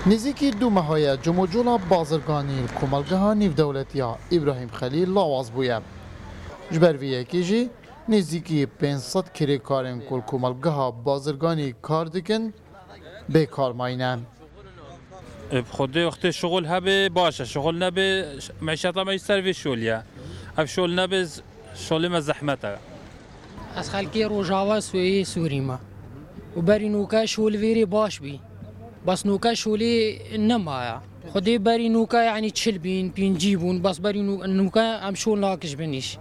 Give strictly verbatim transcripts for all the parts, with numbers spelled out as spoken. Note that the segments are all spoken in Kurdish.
Nêzîkî du meha ye cimocola bazirganî li komelgeha nêvdewletî ya Îbrahîm Xelîl lawaz bûye. Ji ber vê yekê jî nêzîkî pênc sed kirêkarên ku li komelgeha bazirganî kar dikin, bê kar mayîne. E, bi Xwedê wextê şixul hebe baş e, şixul nebe, meşeta me jî ser vê şolî ye. Ev şol nebe, şolê me zehmet e. Ez xelkê Rojava Soyê Sûrî me. Û berî nûke şol vêrê baş bî. Bes nûke şolê nemaye. Xwedê berî nûke, yanî çil bîn, pêncî bûn, bes berî nû-, nûke em şol nakişbin îş.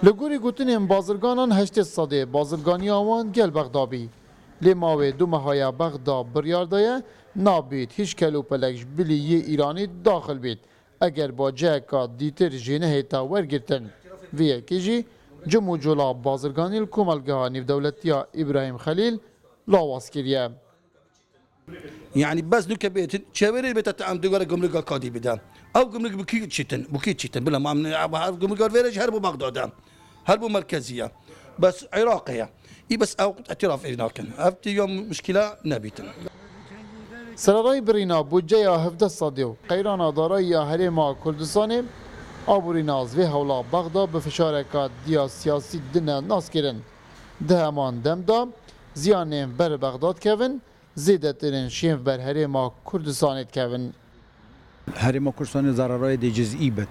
Li gorî gotinên bazirganan, heştê sedê bazirganiya wan gel Bexda bî. Lê mawê du meha ya Bexda biryar daye, nabît hîç kelopelek ji bilî yê Îranî daxil bît. Eger baciyeka dîtir jê nehêta wergirtin, vê yekê jî cim û cola bazirganî li komelgeha nêvdewletî ya Îbrahîm Xelîl lawaz kiriye. Yani bes nuke bêtin, çeverê bête te em digore gumrûka kadî bide. Ew gumrûk bi kî çîtin, bi kî çîtin. Bila ma em, ev gumrûka vêre ji her bo Bexdad e. Her bo merkezî ye. Bes Iraqê ye. Î bes ew îtiraf ê nakin. Ev tî ya muşkîla nebîtin. Sererayî birîna budceya hevdeh sedî û qeyrana darayî ya Herêma Kurdistanê, aborîna ez vê hewla Bexda bi fişareka diya siyasî dine naskirin. Di heman dem de ziyanên ber Bexda dikevin, zêdetirên şên ber Herêma Kurdistanê dikevin. Herêma Kurdistanê zerarayê dê cizî bit,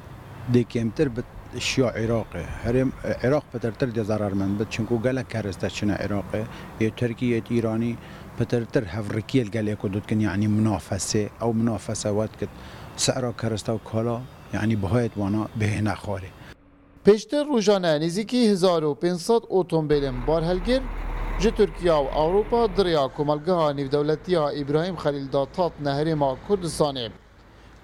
dê kêmtir bit şiya Iraqê. Herêm, Iraq pitirtir dê zerarmend bit, çinku gelek kereste çine Iraqê. Yê Tirkî, yê Îranî pitirtir hevrikiyê li gelê ku dikin, yanî munafesê. Ew munafese wet kit, sera kereste û kala, yanî bihayet wana bihêne xwarê. Pêştir rojane nêzîkî hezar û pênc sed otombêlên barhelgir ji Tirkiye û Ewropa di rêya komelgeha nêvdewletî ya Îbrahîm Xelîl de hatine Herêma Kurdistanê.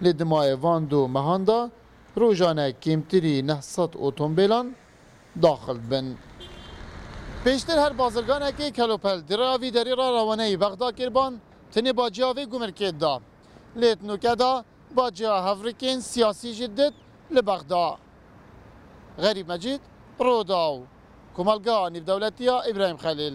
Lê di mayê van du mehan de rojane kêmtirî neh sed otombêlan daxil dibin. Pêştir her bazirganekê kelopel di rêya vî derî re rewaneyî Bexda kiribûn, tenê baciya vê gumrikê dida. Lê di nûke de baciya hevrikên siyasî jî dit li Bexda. Xerîb Mecîd, Rûdaw, Komelgeha Nêvdewletî ya Îbrahîm Xelîl.